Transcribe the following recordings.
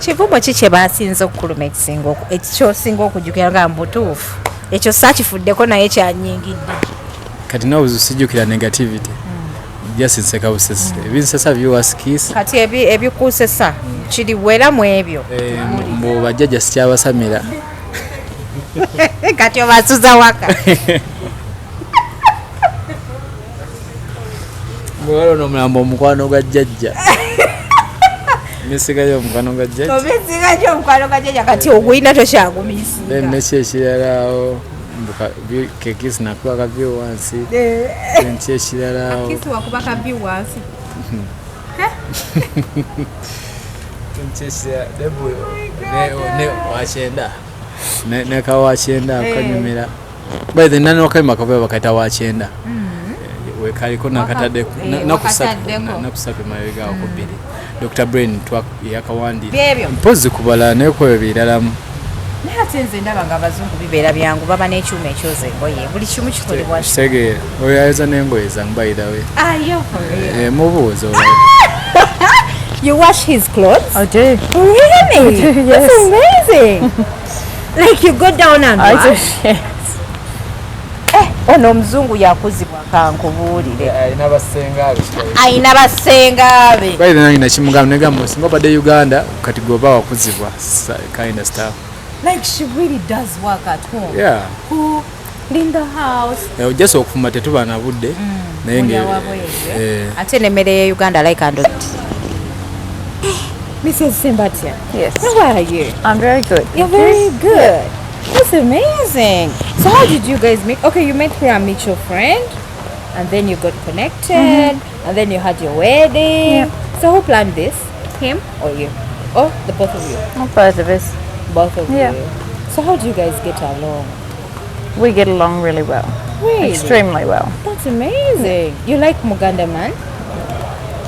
Kivumo ki kye basinze okukuluma ekisinga ekyosinga okujjukira nga mubutuufu ekyo saakifuddeko naye kyanyingidde? Kati nobuzu sijjukira negativity, just nseka busesi. Ebinsesa biwaskis. Kati ebikusesa kiriwera mu ebyo? Mbu bajjajja sikyabasamira. Kati obasuza waka. Waliwo n'omulambo omukwano gwa jjajja, misigayo omukwano gwa jjajja. Obisigajo omukwano gwa jjajja, kati ogulina tokyagumisinga. Then neki ekirala awo, mbu kekisi nakuba kavyo wansi. Then ki ekirala awo? Kisi wakuba kabi wansi. Then ki ekirala? Ne wakyenda ne kawakyenda kanyumira. By the nani wakayimba kava bakaita wakyenda. Wekaliko nakatadde Wakataddeko. Nakusatu mabega awo ku bbiri Dr Brain yakawandira. Byebyo. Mpozi kubala naye kwebyo biralamu. Naye ate nze ndaba nga abazungu bibeera byangu, baba n'ekyuma ekyoza engoye, buli kimu kikolebwa. Kitegeera oyo ayoza n'engoye zange, by the way. Ah, you're for real? Eh, mubuuza olwo. You wash his clothes? I do. Really? Do, yes. That's amazing. Like you go down and I do, wash? Yes. Ono omuzungu yakuzibwa, kankubuulire. Alina basenga be. Ayina basenga be. By the nange nakimugamba negamba singa obadde Uganda kati gwoba wakuzibwa kind of stuff. Like she really does work at home? Yeah. Cook, clean the house? Eh, just okufumba tetuba na budde naye Mulya wabweru, eh? Eh, Ate nemmere ye Uganda, like and Mrs. Simbatia. Yes. How are you? I'm very good. You're very good. That's amazing. So how did you guys meet? Okay, you met through a mutual friend, and then you got connected, and then you had your wedding. So who planned this? Him or you? Or the both of you? Well, both of us. Both of Yeah. you. So how do you guys get along? We get along really well. Really? Extremely well. That's amazing. You like Muganda man?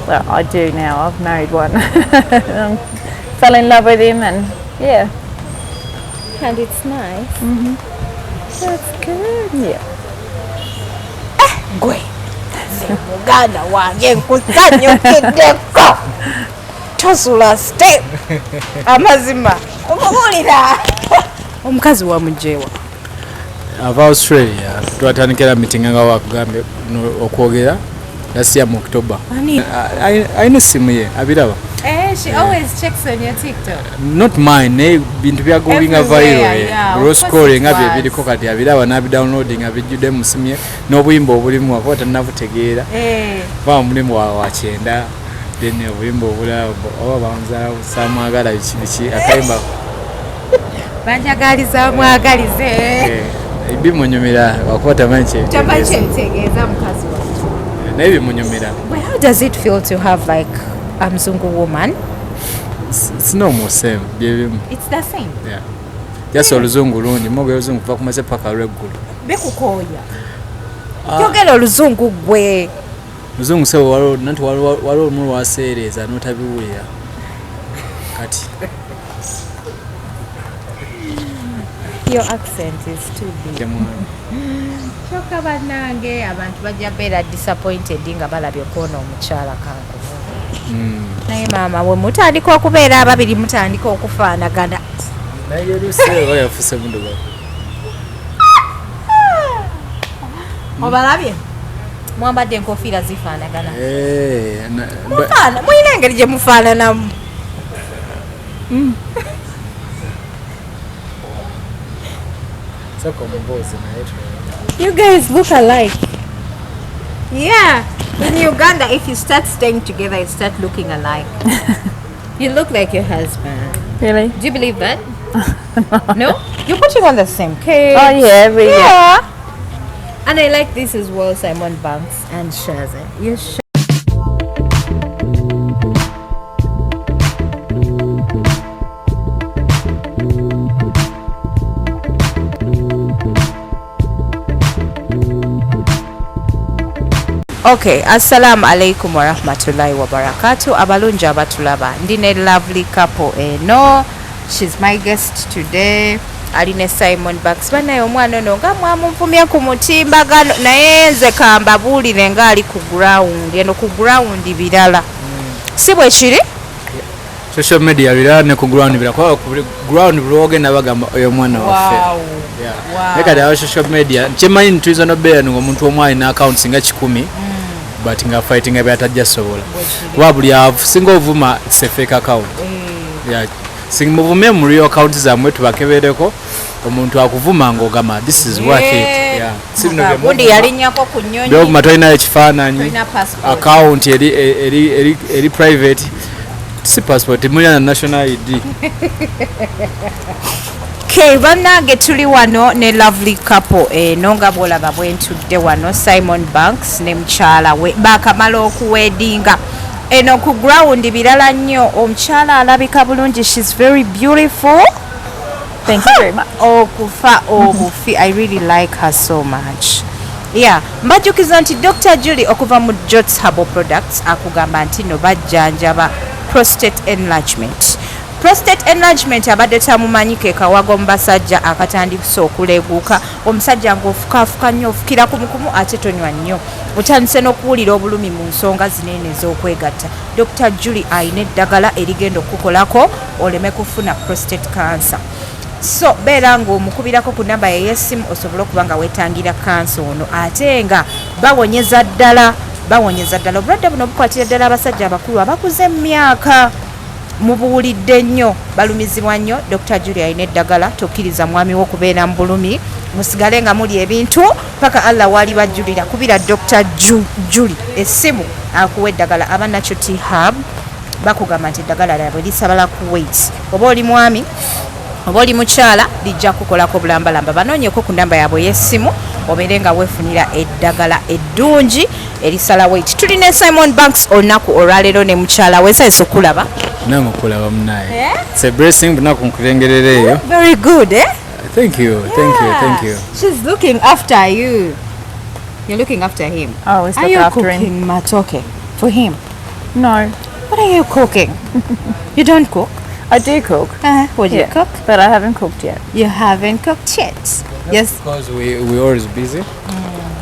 Well, I do now. I've married one. Fell in love with him and yeah. And it's nice. That's good. Yeah. Gwe nze muganda wange nkusanyukiddeko, tosula step, amazima omuwulira omukazi wamujewa? Ava Australia. Twatandikira meeting nga wakugambye okwogera last year mu October. Ani? Alina essimu ye abiraba. Eh, she always checks on your TikTok. Not mine, naye bintu byagoinga Everywhere, viral. yeah, of course Roscore it nga bye was. biriko kati abiraba n'abidownloading abijjudde mu simu ye n'obuyimba obulimu akuba tannabutegeera. Eh, Kuba mulimu wa kyenda, then obuyimba obulala oba banzaala samwagala biki biki akayimba. Banjagaliza mwagalize. Eh, bimunyumira wakuba tamanyi Tamanyi kyebitegeeza. kyebitegeeza mukazi wange. Naye bimunyumira. Well, how does it feel to have like a mzungu woman? It's normal, same byebimu. It's the same. Yeah. Just oluzungu lungi, mwogera oluzungu kuva ku makya paka lweggulo. Bikukooya? Yogera oluzungu gwe. Luzungu sebo, waliwo nanti waliwo olumu lwaseereeza n'otabiwulira kati. Your accent is too big. Temwana. Kyokka bannange abantu bajja beera disappointed nga balabye kwona omukyala kankuvu. Naye maama we mutandika okubeera ababiri mutandika okufaanagana. Naye oluusi oba yafuuse muddugavu. Obalabye mwambadde enkofiira zifaanagana. Eh, Mufaana, mulina engeri gye mufaananamu. Sooka omubuuzi naye. You guys look alike. Yeah. In Uganda, if you start staying together, you start looking alike. You look like your husband. Really? Do you believe that? No? You're putting on the same cake. Oh yeah, we yeah. Yeah. And I like this as well, Simon Banks and Shaza. Yes. Okay, assalamu alaikum warahmatullahi wabarakatu. Abalungi abatulaba, ndi ne lovely couple eno. She's my guest today. Ali ne Simon Banks. Banaye omwana ono nga mwamunvumya ku mutimbagano, naye nze kambabuulire ng'ali ku ground. Eno ku ground birala. Si bwe kiri? Social media birala ne ku ground birala, kuba ku ground buli wogenda bagamba oyo mwana waffe. Wow. Yeah. Wow. Naye kati aba social media kyemanyi nti tuyinza nobeera nga omuntu omu alina accounts nga 100, but nga fighting byatajja sobola, kuba buli asinga ovuma, it's a fake account. Yeah. Muvume mu real account zammwe tubakebereko. Omuntu akuvuma ng'ogamba this is worth it. Yeah. Si bino bye Gundi muvuma. yalinnyako ku nnyonyi. Byovuma tolinayo ekifaananyi. Tolina passport. Account eri private, si passport, temulina na national ID. Okay, bannange, tuli wano ne lovely couple eno nga bwolaba bwentudde wano, Simon Banks ne mukyala we bakamala okuwedinga. Eno ku ground birala nnyo. Omukyala alabika bulungi, she's very beautiful. Thank you very much. Okufa obufi, I really like her so much. Yeah, mbajjukiza nti Dr Julie okuva mu Jots Herbal Products akugamba nti no bajjanjaba prostate enlargement. Prostate enlargement abadde tamumanyi, ke kawago mu basajja akatandise okuleguka. Omusajja ng'ofukaafuka nnyo, ofukira kumukumu ate tonywa nnyo, otandise n'okuwulira obulumi mu nsonga zinene ez'okwegatta. Dr Julie ayina eddagala erigenda okukukolako oleme kufuna prostate cancer. So beera ng'omukubirako ku namba ye y'essimu osobole okuba nga weetangira kansa ono. Ate nga bawonyeza ddala, bawonyeza ddala obulwadde buno bukwatira ddala abasajja abakulu abakuze mu myaka. Mubuwulidde nnyo, balumizibwa nnyo. Dr Julie alina eddagala. Tokkiriza mwami wo okubeera mu bulumi, musigale nga muli ebintu paka Allah waali bajjulira. Kubira Dr Julie essimu akuwa eddagala. Aba Natural Tea Hub bakugamba nti eddagala lyabwe lisabala ku weight, oba oli mwami oba oli mukyala, lijja kukolako bulambalamba. Banoonyeko ku namba yaabwe ey'essimu obeere nga weefunira eddagala eddungi erisala weight. Tulina Simon Banks olunaku olwaleero ne mukyala we. Nsanyuse okulaba. Nange okulaba munaye. It's a blessing bunaku nkulengerera eyo. Very good, eh? Thank you, thank you, thank you. She's looking after you, you're looking after him. I always Are look you after him. cooking matoke for him? No, What are you cooking? You don't cook? I do cook. What do you Yeah, cook? but I haven't cooked yet. You haven't cooked yet? Yes. Because we always busy.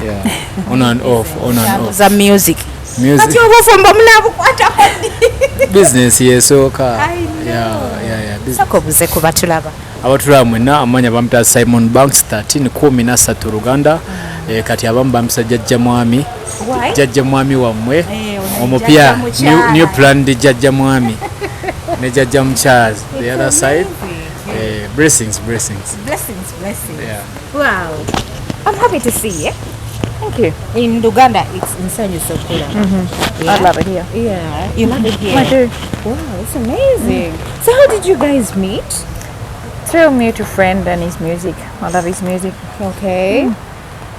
Yeah, on and off, on and off. Za music. Music. Kati obufumbo munabukwatako ddi? Business yesooka. I know. Yeah, business. Sooka obuze ku batulaba. Abatulaba mwenna, amanya bampita Simon Banks 13 13 Luganda. Kati abamu bampita jjajja mwami. Why? Jjajja mwami wammwe Eh, ono omupya. jjajja mukyala. New planned jjajja mwami ne jjajja mukyala the other side. Blessings, blessings. Blessings, blessings. Yeah. Wow, I'm happy to see you. Thank you. In Luganda it's nsanyuse okulaba. I love it here. Yeah, you love it here? I do. Wow, it's amazing. So how did you guys meet? Through a mutual friend and his music. I love his music. Okay,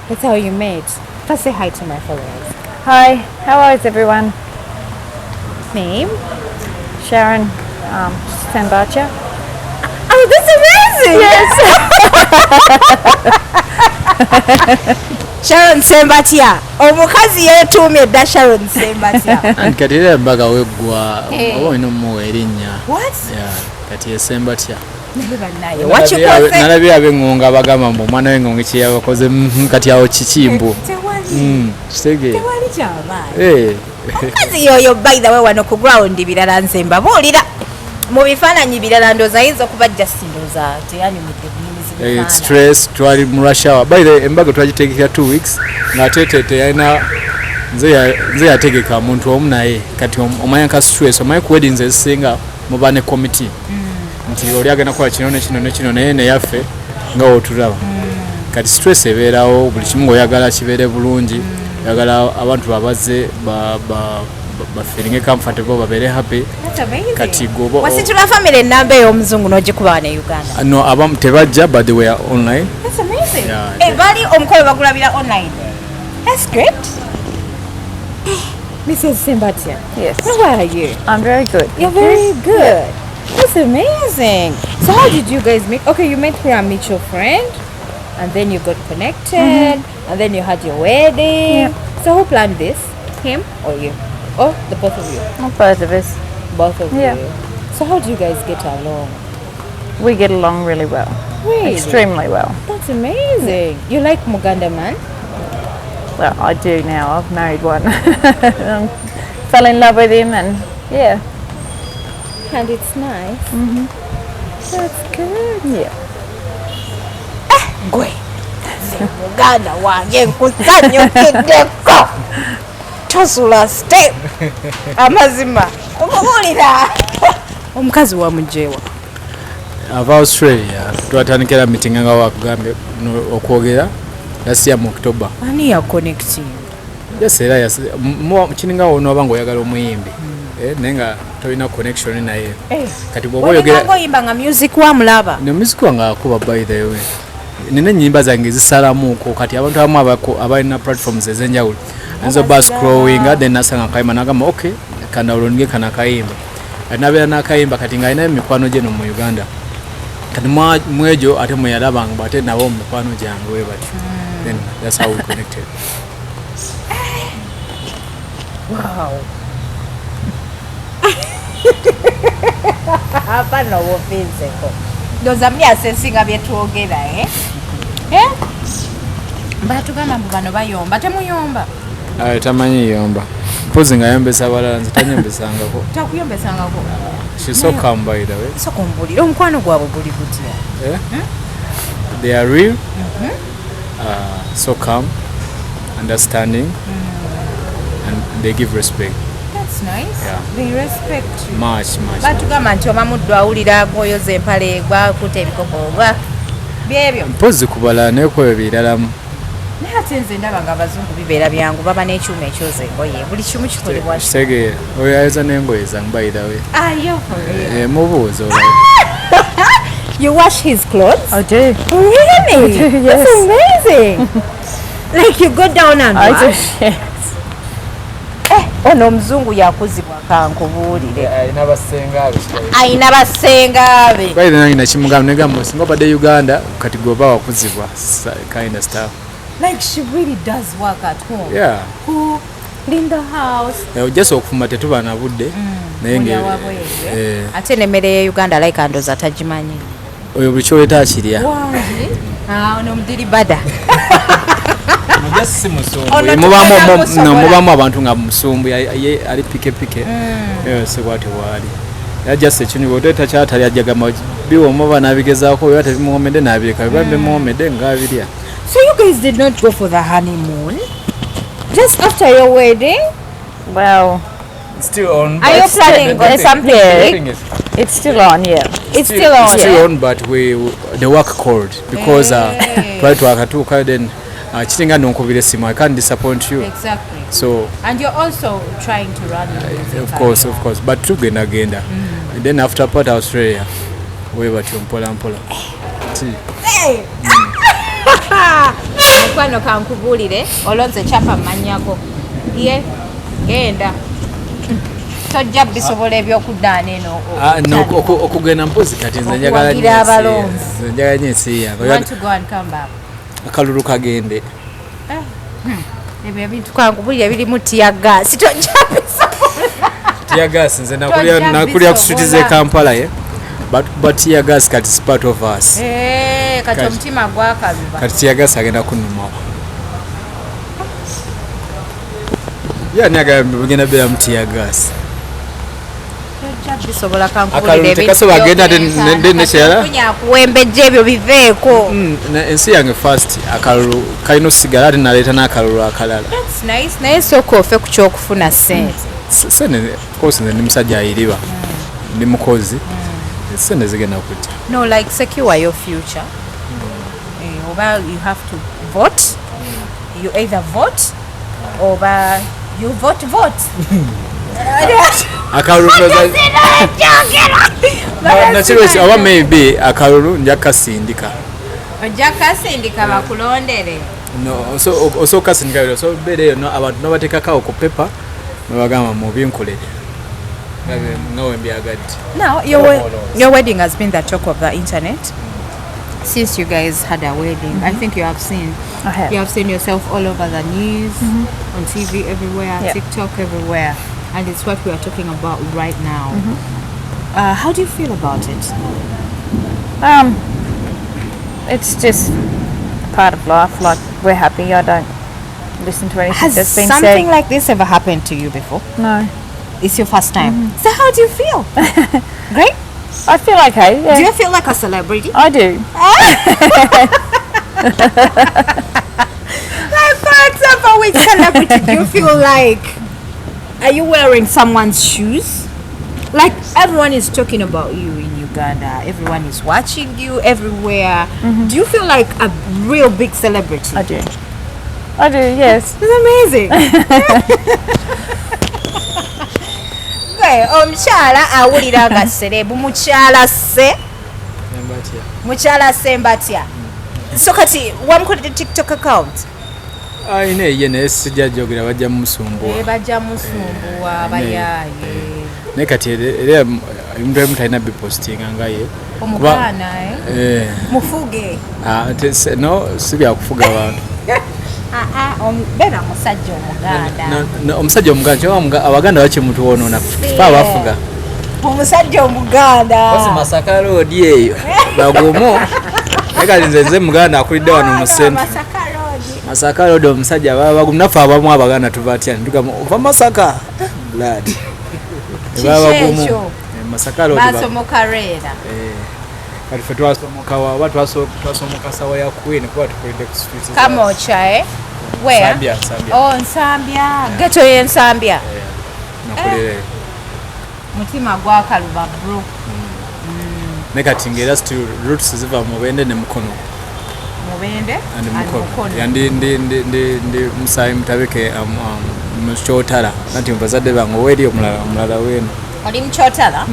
that's how you met. First say hi to my followers. Hi, how is everyone? Name? Sharon Sambacha. Oh, that's amazing. Yes. Sharon Sembatya, omukazi yeetuumye dda Sharon Sembatya. And kati era embaga weggwa, Eh. oba olina omuwa erinnya. What? Yeah, kati esembatya. Naye bannaye, wakikoze. Nalabye ab'eŋŋonga bagamba mbu omwana w'eŋŋonga kyeyabakoze, kati awo kiki mbu? Tewali. Kitegeera. Tewali kyamaanyi. Eh. Omukazi yoyo, by the way, wano ku ground birala. Nze mbabuulira mu bifaananyi birala, ndooza ayinza okuba just ndooza teyanyumidde bunyumizi Eh, bifaananyi. Stress, twali mu rush hour. By the way, embaga twagitegekera 2 weeks ng'ate teyalina nze yategeka muntu omu, naye kati omanya nka stress, omanyi ku weddings ezisinga muba ne committee nti oli agenda kukola kino ne kino ne kino, naye neyaffe nga wotulaba kati stress ebeerawo. Buli kimu ngaoyagala kibeere bulungi, oyagala abantu babazze bafeelinge comfortable, babeere happy. That's amazing. Kati goba Wasitula family enamba ey'omuzungu n'ogikuba ne Uganda? No, abamu tebajja, but they were online. That's amazing. Yeah. Eh, bali omukolo bagulabira online. That's great. Mrs. Sembatya. Yes. How are you? I'm very good. You're very good. That's amazing. So how did you guys meet? Okay, you met through a mutual friend, and then you got connected, and then you had your wedding. Yeah. So who planned this? Him or you? Or the both of you? Well, both of us. Both of Yeah. you. So how do you guys get along? We get along really well. Really? Extremely well. That's amazing. You like Muganda man? Well, I do now. I've married one. Fell in love with him and yeah. And it's nice. That's good. Yeah. Gwe nze muganda wange nkusanyukiddeko, tosula step, amazima okubuulira omukazi wamujewa. Ava Australia. Twatandikira meeting nga wakugambye okwogera last year mu October. Ani ya connecting? Yes, era kininga onoba nga oyagala omuyimbi, naye nga tolina connection naye. Kati bw'oba oyogera oyogera oyimba nga music wamulaba. Ne music wange akuba. By the way, nina ennyimba zange zisalamuko. Kati abantu abamu abalina platforms ez'enjawulo ayinza oba scrollinga, then nasanga akayimba nagamba, "Okay, kanawulonge kana akayimba." Kati nabeera n'akayimba, kati ng'alina emikwano gye no mu Uganda. Kati mwegyo ate mweyalabanga ate nabo mu mikwano gyange we batyo, then that's how we connected. Wow, hapana, obufinzeko ndowooza myasa ensinga byetwogera, eh? Eh? Batugamba mbu bano bayomba, temuyomba? Ayo tamanyi yomba, mpozi nga ayombesa abalala, nze tanyombesangako. Takuyombesangako? She's so calm, by the way. Sooka ombuulire omukwano gwabwe guli gutya? Eh? They are real, so calm, understanding, and they give respect. That's nice. Yeah. They respect you. Much, much. Batugamba nti omamuddu awulira gwoyoza empale, gwakuta ebikopo gwa byebyo. Mpozi kubala, naye ku ebyo biralamu. Naye ate nze ndaba nga abazungu bibeera byangu, baba n'ekyuma ekyoza engoye, buli kimu kikolebwa. Kitegeera, oyo ayoza n'engoye zange, by the way. Ah, you're for real? Eh, mubuuza olabe. You wash his clothes? I do. Really? I do, That's yes. amazing. Like you go down and I do, wash? yes. Ono omuzungu yakuzibwa, kankubuulire. Alina basenga be. Ayina basenga be. By the way, nakimugamba negamba singa obadde Uganda kati gwoba wakuzibwa kind of stuff. Like she really does work at home? Yeah. Who clean the house? Eh, just okufumba tetuba na budde, naye Mulya wabweru, eh? eh, Ate nemmere ye Uganda like ndoza tagimanyi. Oyo buli kyoleeta akirya. Wangi. Ah, ono mudiri bada. Si musumbu. Ono Mubaamu tugenda no, musobola. mubaamu abantu nga musumbu ye ali pike pike, si bwatyo bwali. Era just ekintu bw'oteeta kyatali ajja gamba biwooma oba n'abigezaako, biba tebimuwoomedde n'abireka, biba bimuwoomedde ng'abirya. So you guys did not go for the honeymoon just after your wedding? Well, Still on. Are you planning on something big? It's still on, yeah. It's still on. Still on, but we the work called because Hey. twali twakatuuka, then kiringa nonkubira essimu, I can't disappoint you. Exactly. So And you're also trying to run your music of course, career. of course, but tugenda genda. And then after part Australia we batyo mpola mpola. Mukwano kankubuulire, olonze kyapa mmanyako ye genda tojja bisobola ebyokuddaana eno. Ah, no, okugenda mpozi kati nze njagala nnyo Okuwagira ensi- abalonzi. nze njagala nnyo ensi yange. You want to go and come back. Akalulu kagende. Ebyo ebintu kankubulire birimu teargas, tojja bisobola. Teargas nze Tojja nakulira ku street z'e bisobola. Kampala ye, but teargas kati is part of us. Eh, kati Kati. omutima gwakaluba. Kati teargas agenda kunnumako ye, ani agamba bigenda beeramu teargas? Tojja bisobola kankubuulire. Akalulu tekasobola genda ate nekirala. Akuwembejja ebyo biveeko. Ensi yange first, akalulu kalina osigala ate naleeta n'akalulu akalala. That's nice, naye sooka ofe ku kyokufuna ssente. Sente, of course, nze ndi musajja ayiriba, ndi mukozi, sente zigenda kujja. No, like secure your future. Eh, oba you have to vote, you either vote oba you vote vote. Akalulu nakiro oba maybe akalulu nja kasindika. Ojja kasindika bakulondere. No, so osobola okasindika biro, so beera eyo no, abantu nobateekako ku pepa nobagamba mubinkolere nga we mbyagadde. Now your wedding has been the talk of the internet since you guys had a wedding. I think you have seen I have. you have seen yourself all over the news, on TV everywhere, TikTok everywhere, and it's what we are talking about right now. How do you feel about it? It's just part of life. Like, we're happy. I don't listen to anything Has that's been something said. like this ever happened to you before? No. It's your first time. So how do you feel? Great? I feel okay. Yeah. Do you feel like a celebrity? I do. Like, for example, with celebrity, do you feel like, are you wearing someone's shoes? Like, everyone is talking about you in Uganda. Everyone is watching you everywhere. Do you feel like a real big celebrity? I do. I do, yes. It's amazing. Gwe, omukyala awulira nga celeb, mukyala se, mukyala Sembatya. So kati wamukoledde TikTok account? Ayina eyiye naye sijja gyogera, bajja mumusumbuwa. Bajja musumbuwa abayaaye. Naye kati era ebintu ebimu talina bipostinga nga ye. Omugaana, eh? Mufuge. Ah, no, si byakufuga abantu. Beera musajja omuganda. Omusajja omuganda, kyokka abaganda bakimutuwonoona, fe abafuga. Omusajja omuganda. Kosi Masaka Road eyo bagumu. Naye kati nze muganda akulidde wano mu centre. Masaka Road. Masaka Road omusajja baba bagumu, naffe abamu abaganda tuva atya ntugamba ova Masaka. Blood. Baba bagumu. Ekyo? Masaka Road. Basomoka reera. Kati ffe twasomoka wa twasomoka sawa ya Queen kuba tukulidde ku streets za- Kamwokya, eh? Where? Nsambya, Nsambya. Oh, Nsambya. Ghetto y'Ensambya. Nakulira eyo. Mutima gwakaluba bro. Naye kati ng'era still roots ziva Mubende ne Mukono. Mubende And and Mukono. Mukono. Yeah, ndi musaayi mutabike mu Kyotala. Anti mu bazadde bange oweeri omulala weeno. Oli mukyotala?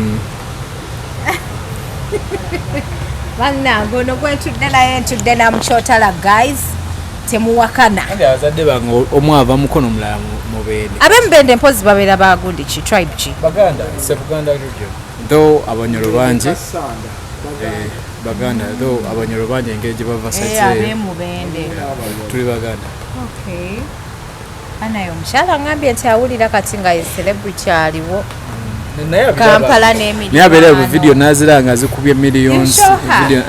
Bannange, ono gwentudde naye ntudde na mukyotala, guys. Temuwakana. Anti abazadde bange omu ava Mukono, omulala Mubende. Ab'Emubende mpozi babeera bagundi ki, tribe ki? Baganda, it's a Buganda region. Though Abanyoro bangi, Baganda, though Abanyoro bangi engeri gye bava sides eyo. Ab'Emubende. Tuli Baganda. Okay. Anaye omukyala ngambye nti awulira kati nga ye celebrity aliwo Naye abiraba. Kampala n'emiriraano. Naye abeera bu video n'azira nga zikubye millions. You show her? Video,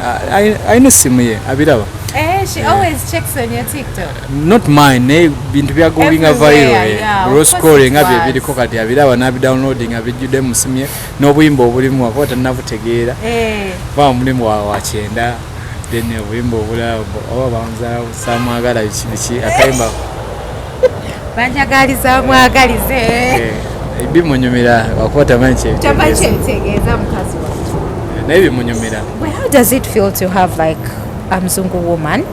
alina essimu ye abiraba. Eh, she always checks on your TikTok. Not mine, naye bintu byagoinga Everywhere, viral. yeah, of course Roscoring it nga bye was. biriko kati abiraba n'abidownloading abijjudde mu simu ye n'obuyimba obulimu akuba tannabutegeera. Kuba mulimu wa kyenda, then obuyimba obulala oba banza samwagala biki biki akayimba. Banjagaliza mwagalize. Bimunyumira wakuba tamanyi Tamanyi kyebitegeeza. kyebitegeeza mukazi wattu. Naye bimunyumira. Well, how does it feel to have like a mzungu woman?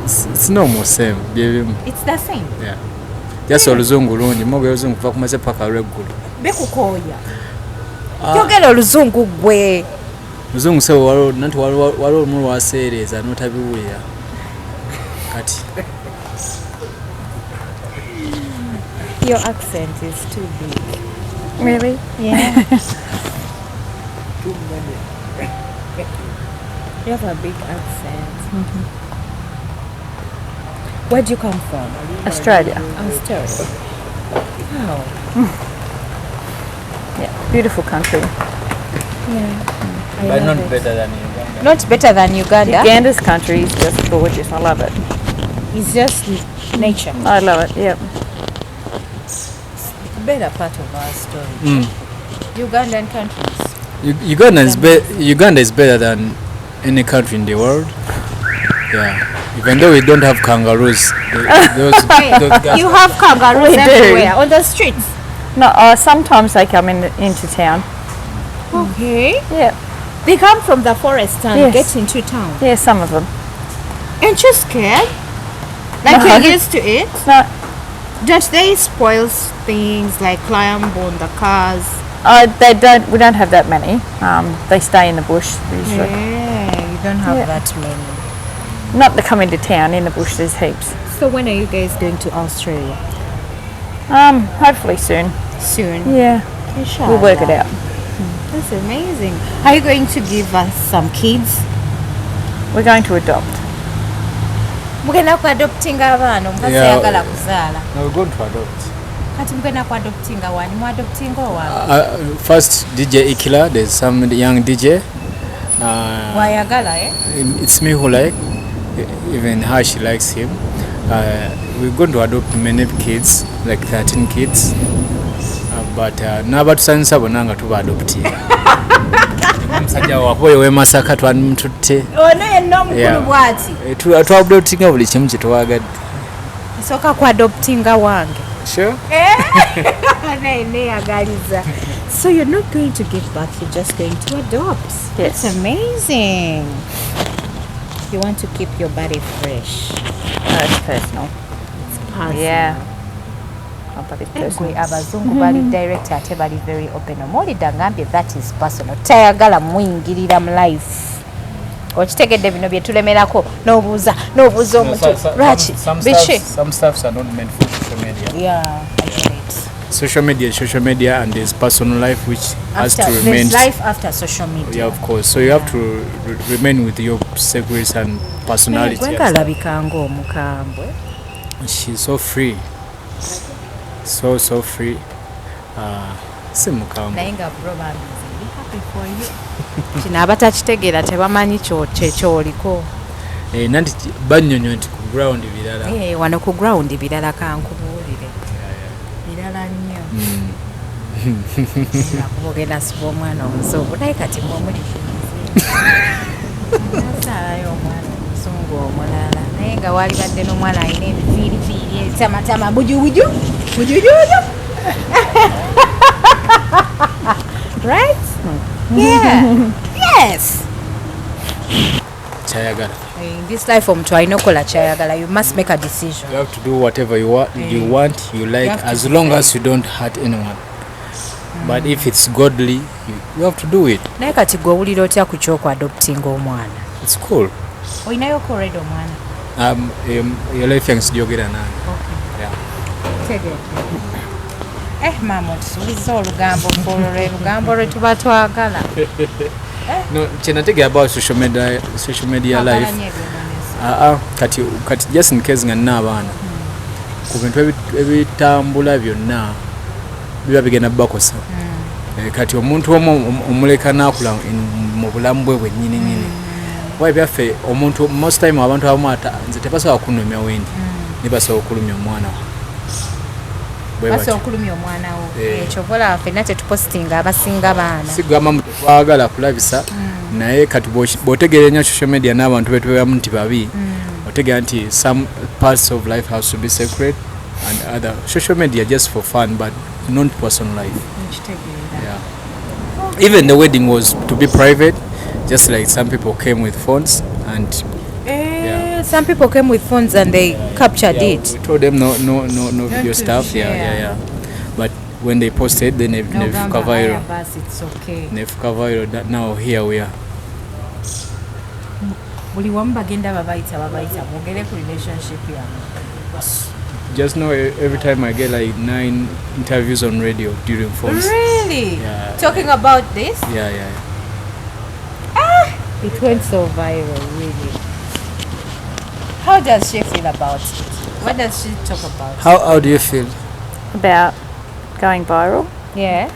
It's normal, same byebimu. It's the same. Yeah. Just oluzungu lungi, mwogera oluzungu kuva ku makya paka lweggulo. Bikukooya. Yogera oluzungu gwe. Luzungu sebo, waliwo nanti waliwo olumu lwaseereeza n'otabiwulira kati. Your accent is too big. Really? Yeah. You have a big accent. Where do you come from? Australia. Australia. Wow. Yeah. Beautiful country. Yeah. I But love not it. better than Uganda. Not better than Uganda. Uganda's country is just gorgeous. I love it. It's just nature. I love it. Yep. Better part of our story. Ugandan countries. Uganda is better than any country in the world. Yeah. Even though we don't have kangaroos, those guys. You have kangaroos We do. everywhere on the streets. No, sometimes they come in into town. Okay. Yeah. They come from the forest and Yes. get into town. Yeah, some of them. Aren't you scared? Like No. you're used to it? No, Don't they spoil things like climb on the cars? They don't. We don't have that many. They stay in the bush usually. Yeah, you don't have Yeah. that many. Not to come into town. In the bush, there's heaps. So when are you guys going to Australia? Hopefully soon. Soon. Yeah, we'll work it out. That's amazing. Are you going to give us some kids? We're going to adopt. Mugenda kuadoptinga abaana, omukazi Yeah. ayagala kuzaala. No, we're going to adopt. Kati mugenda kuadoptinga wani, muadoptinga owange? First, DJ Ikila, there's some young DJ. Wayagala, eh? It's me who like, even her, she likes him. We're going to adopt many kids, like 13 kids. But n'abatusanyusa bonna nga tuba adoptinga. Omusajja wakuba oyo w'e Masaka twamututte. Ono yenna omukulu bw'ati. Twadoptinga buli kimu kye twagadde. Nsooka ku adoptinga wange. Sure. Naye neeyagaliza. So you're not going to give birth, you're just going to adopt. Yes. That's amazing. You want to keep your body fresh. No, it's personal. It's personal. Yeah. My body's personal. Gwe abazungu bali direct ate bali very open. Omuwulidde agambye that is personal. Tayagala muyingirira mu life. Okitegedde bino bye tulemerako n'obuuza n'obuuza omuntu lwaki biki. Some stuffs are not meant for social media. Yeah, I get it. Social media is social media, and there's personal life which has After, to remain. there's life after social media. Yeah, of course. So you have to remain with your secrets and personality. Gwe And nga stuff. alabika ng'omukambwe. She's so free. So, so free. Si mukambwe. Naye nga bro bambi nze ndi happy for you. Kino abatakitegeera tebamanyi kyekyoliko. Eh, nanti bannyonnyo nti ku ground birala. Eh, wano ku ground birala kankubuulire. Birala nnyo. Lwakuba ogenda siba omwana omuzungu naye kati mwe muli nazaalayo omwana omuzungu omulala naye nga waalibadde n'omwana alina ebiviiriviiri ebitamatama bujubuju bujujuju, right? Yeah, yes. Kyayagala. In this life omuntu alina okukola kyayagala. You must make a decision. You have to do whatever you want, you want, you like, have to as long as you don't hurt anyone. But if it's godly, you have to do it. Naye kati gwe owulira otya ku kyokwadoptinga omwana? It's cool. Olinayo already omwana? Your life yange sijogera nange. Yeah. Tegedde. Eh, maama otusuubiza olugambo olwo lwe lugambo lwe tuba twagala. No, kyenategera about social media Twagala life. nnyo ebyonooneso. Aa, kati just in case nga nina abaana, ku bintu ebitambula byonna biba bigenda bakosa. Eh, kati omuntu omu omuleka n'akula mu bulamu bwe bwennyini nyini. Kuba ebyaffe omuntu most time abantu abamu ata nze tebasobola kunnumya wendi, ne basobola okulumya omwana we. Bwe Basobola batyo. okulumya omwana wo. Eh. Ekyo vola ffenna tetupositinga abasinga baana. Sigamba mu tetwagala kulabisa, naye kati bw'otegeera ennyo social media n'abantu betubeeramu nti babi, otegeera nti some parts of life has to be sacred and other social media just for fun, but not personal life. Nkitegeera. Yeah. Even the wedding was to be private, just like some people came with phones and Eh, Yeah. some people came with phones and they captured Yeah, it. we told them no, no, no, no video To stuff. Yeah, share. yeah. But when they posted, then nefuka Nogamba, viral. "Aya, basi, it's okay." Nefuka viral. That now here we are. Buli wamu bagenda babayita babayita mwogere ku relationship yammwe. Just know every time I get like nine interviews on radio during phones. Really? Yeah. Talking about this? Yeah. It went so viral, really. How does she feel about it? What does she talk about? How do you feel? About going viral. Yeah.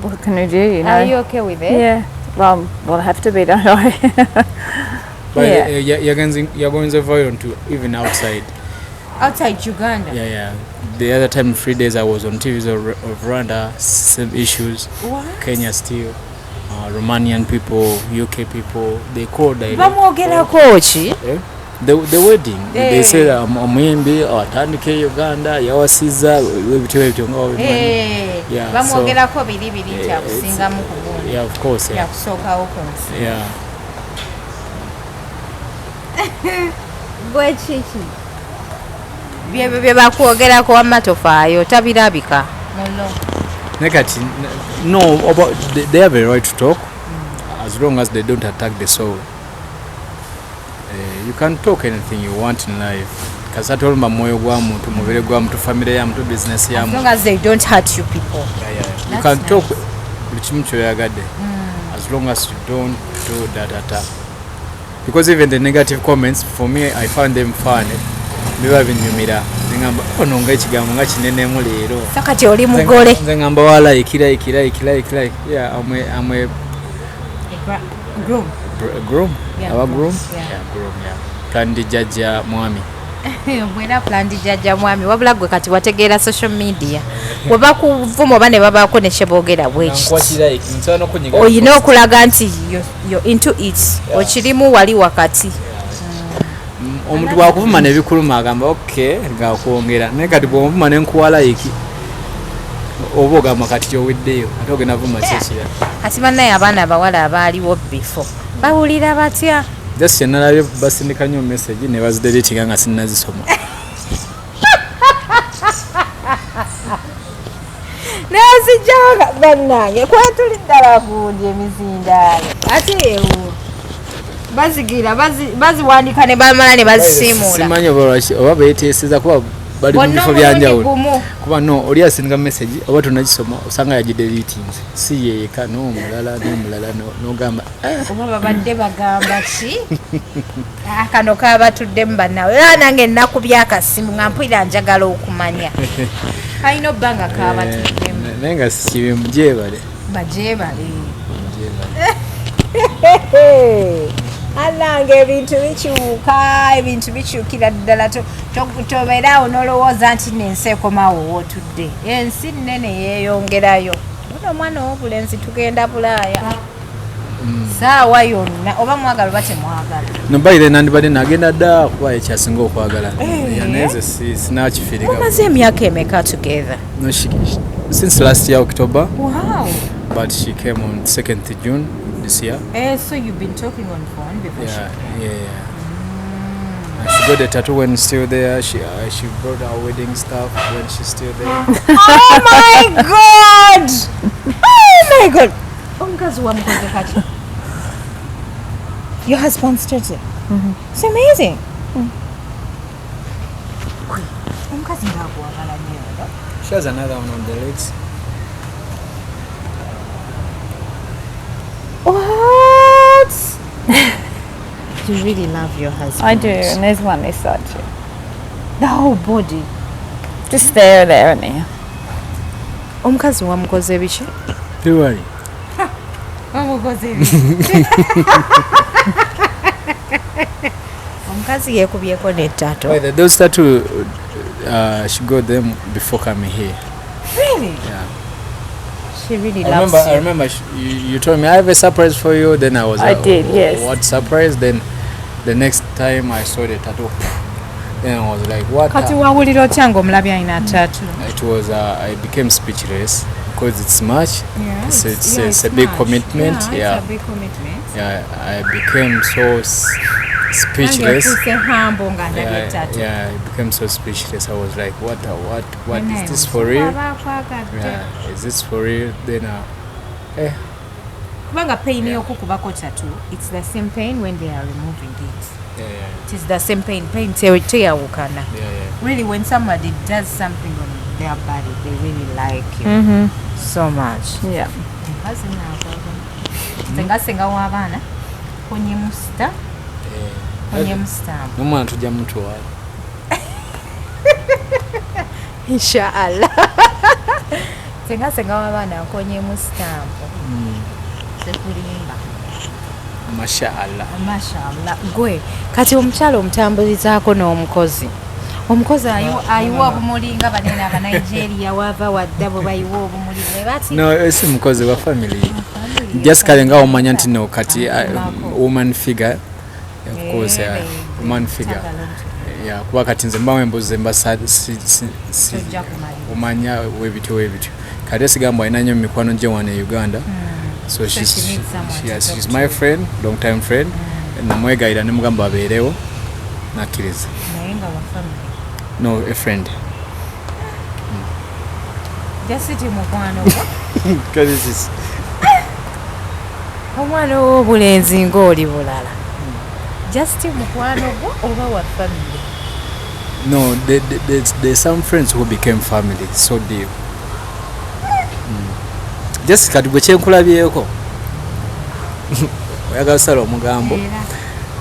What can you do, you know? Are you okay with it? Yeah. Well, I have to be, don't I? But Yeah. you're going viral to even outside. Outside Uganda? Yeah. The other time, 3 days I was on TVs of Rwanda, same issues. What? Kenya still, Romanian people, UK people, they called direct. Bamwogerako ki? Eh? The wedding, they Eh. say omuyimbi atandike Uganda yawasiza ebityo ebityo nga wabimanyi. Eh, Yeah, bamwogerako biri biri nti Eh, akusingamu ku gundi. Yeah, of course, yeah. Yakusookawo ku nsi. Yeah. Gwe kiki byebyo bye bakwogerako wamma tofaayo tabirabika muno? Naye kati no, about, they have a right to talk as long as they don't attack the soul. You can talk anything you want in life kasita tolumba mwoyo gwa muntu, mubiri gwa muntu, family ya muntu, business ya As muntu. long as they don't hurt you people. Yeah. You That's can talk nice. buli kimu kyoyagadde as long as you don't do that attack, because even the negative comments, for me, I find them fun. Biba binyumira nengamba ono nga ekigambo nga kinenemu leero. So kati oli mugole? Nze ngamba wa like, like, like, like, like. Yeah, I'm a Groom. Groom. Yeah, Aba groom. groom. Yeah. Yeah, groom, yeah. Kandi jjajja mwami. Bwera planned jjajja mwami, wabula gwe kati wategeera social media, we bakuvuma oba ne babaako ne kyeboogera bwekiti, oyina okulaga nti you're into it, okirimu wali wakati. Omuntu bwakuvuma nebikuluma agamba ok, ngakwongera, naye kati bwomuvuma nenkuwa like oba ogamba kati kyoweddeyo, ate ogenda vuma kyekira. Kati bannaye abaana abawala abaaliwo before bawulira batya? Just kyenalabye, basindika nnyo message ne bazideletinga nga sinnazisoma. Nezijjawo. Bannange, kwetuli ddala gundi emizindaalo, ate ewo bazigira baziwandika ne bamala ne bazisiimuula. Simanyi oba lwaki oba beteeseza kuba bali mu Bonna bifo omulundi byanjawulo. gumu. Kuba no oli asindika message oba tonagisoma osanga yagideletinze, si yeyeka n'omulala n'omulala n'ogamba eh. Oba babadde bagamba ki? Ah, kano kabatuddemu bannawe, era nange nakubya akasimu nga mpulira njagala okumanya, kalina obba nga kabatuddemu. Eh, naye nga sikibi, mugyebale. Bagyebale. Mugyebale. Anange, ebintu bikyuka, ebintu bikyukira ddala. Tobeeraawo n'olowooza nti nensi ekomawo wootudde. Ensi nnene, yeeyongerayo. Ono omwana ow'obulenzi tugenda Bulaaya saawa yonna, oba mwagala oba temwagala. No, by then nandibadde nagenda dda kuba ekyasinga okwagala. Eh. Yeah, naye nze sinakifiiriga. Mumaze emyaka emeka together? No, since last year October. Wow. But she came on 2nd June this year. Eh, so you've been talking on phone before she Yeah. And she got the tattoo when still there. She brought her wedding stuff when she's still there. Oh my God, oh my God! Omukazi wamukoze kaki? Your husband's tattoo. It's amazing. Omukazi ngaakwagala nnyo ono. She has another one on the legs. What? You really love your husband. I do, and there's one this side too. The whole body. Just there, there, and there. Omukazi wamukoze biki? February. Wamukoze biki? Omukazi yeekubyeko ne tattoo. By the those tattoo, she got them before coming here. Really? Yeah. She really I loves remember. I you. remember you told me I have a surprise for you. Then I was. I did, yes. What surprise? Then the next time I saw the tattoo, then I was like, what? Kati wawulira otya ng'omulabye alina tattoo? It was. I became speechless because it's much. Yeah, It's a big commitment. Yeah. It's a big commitment. Yeah, I became so speechless. Nange humble nga ndabye Yeah, tattoo. yeah, I became so speechless. I was like, what is this for real? Yeah, is this for real? Then, Kubanga pain y'okukubako tattoo, it's the same pain when they are removing it. It is the same pain. Pain teyawukana. Really, when somebody does something on their body, they really like you so much. Yeah. Mukazi naakwagala. Senga senga w'abaana konyemu sita, konyemu sitampu. N'omwana tujja mutwala. Inshallah. Senga senga w'abaana nkonyemu sitampu, sekulimba. Mashallah. Mashallah. Gwe kati omukyala omutambulizaako n'omukozi, omukozi ayiwa obumuli nga banene Abanigeria wava wadda bwe bayiwa obumuli bwe bati. No, eh, si mukozi wa family. Just kale nga omanya nti no kati woman figure, of course, woman figure. Yeah, kuba kati nze mbamu embuzi mba si Tojja kumaliriza. omanya webityo webityo, kati esigamba alina nnyo mikwano gye wano e Uganda, so So she needs someone to yes, talk she's to. My friend, long time friend. Namwegayira nemugamba abeerewo, nakkiriza. Naye nga wa family? No, a friend. Just mukwano gwo? Because this is Omwana ow'obulenzi ng'oli bulala. Just mukwano gwo oba wa family? No, there's some friends who became family so deep. Just kati gwe kyenkulabyeko oyagala kusala omugambo. Era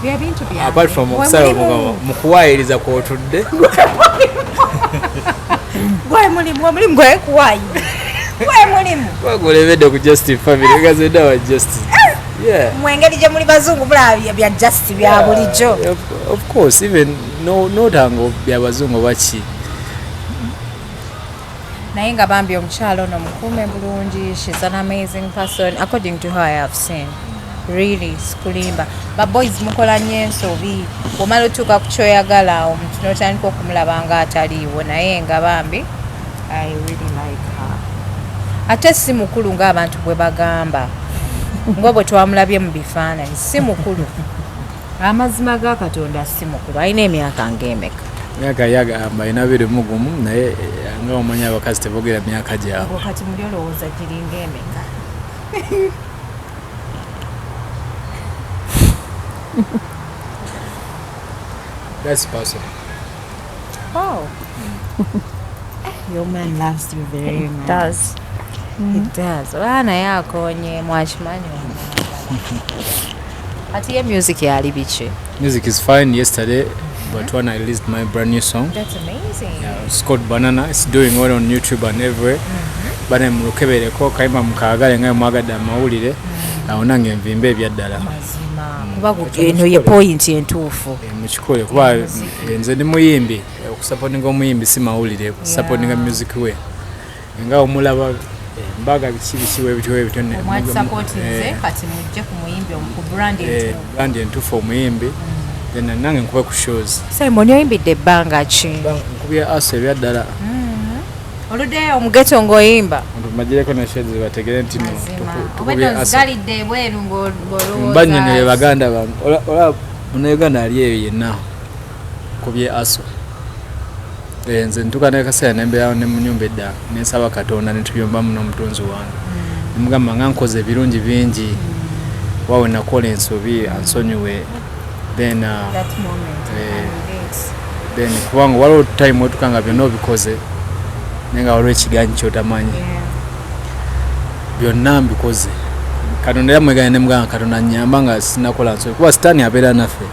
byebintu byange. Apart from Gwe okusala mulimu. omugambo, mukuwaayiriza kwotudde. Gwe mulimu, omulimu gwekuwaayiriza gwe mulimu. Gwegulebedde ku just family gazedde wa just, yeah. Mwengeri gye muli bazungu mulaba bya just bya bulijjo. Of course, even Notanga byabazungu baki. Naye nga bambi omukyala ono mukuume bulungi. She's an amazing person according to her I have seen. Really, sikulimba. Ba boys mukola nnyo ensobi. Bw'omala otuuka ku kyoyagala omuntu n'otandika okumulaba nga ataliiwo, naye nga bambi I really like her. Ate si mukulu ng'abantu bwe bagamba, nga bwe twamulabye mu bifaananyi, si mukulu. Amazima ga Katonda si mukulu. Alina emyaka ng'emeka? Myaka yagamba alina 21, naye nga omanyi abakazi tebogera myaka gyabwe. Kati muli olowooza giringa emeka? That's personal. Oh. Your man loves you very much. Does. He does. Oba naye akonye mwakimanyi. Kati ye music yali biki? Music is fine. Yesterday, but when I released my brand new song. That's amazing. Yeah, it's called Banana. It's doing well on YouTube and everywhere. Bane mulukebereko kayimba mukaagale nga mwagadde amawulire. Awo nange nvimbe ebyaddala. Mazima. Kuba eno ye point entuufu. Mukikole kuba nze ndi muyimbi. Okusupportinga omuyimbi si mawulire, kusupportinga music we. Nga omulaba mbaga biki biki webityo webityo Omwakisupportinze, kati mujje ku muyimbi ku brand entuufu. Brand entuufu omuyimbi. Then nange nkube ku shows. Simon, oyimbidde ebbanga ki? Nkubye aso ebyaddala. Oluddeyo omugeto ng'oyimba. Magireko ne shades bategere nti no, tukubye Obadde aso. ozigalidde ebweru ng'olowooza. Mbanyonyola baganda bange. Ola Munnayuganda ali eyo yenna kubye aso. Nze ntuuka n'akaseera ne mbeerawo ne mu nnyumba edda ne nsaba Katonda ne tuyombamu n'omutonzi wange. Ne mugamba nga nkoze ebirungi bingi, waawe nakola ensobi ansonyiwe. Then, That moment, I can relate. then kubanga waliwo time wetuuka nga byonna obikoze naye nga waliwo ekiganyi ky'otamanyi. Byonna mbikoze. Katonda era mweganya ne mugamba Katonda nnyamba nga sinnakola nsobi kuba Sitaani abeera naffe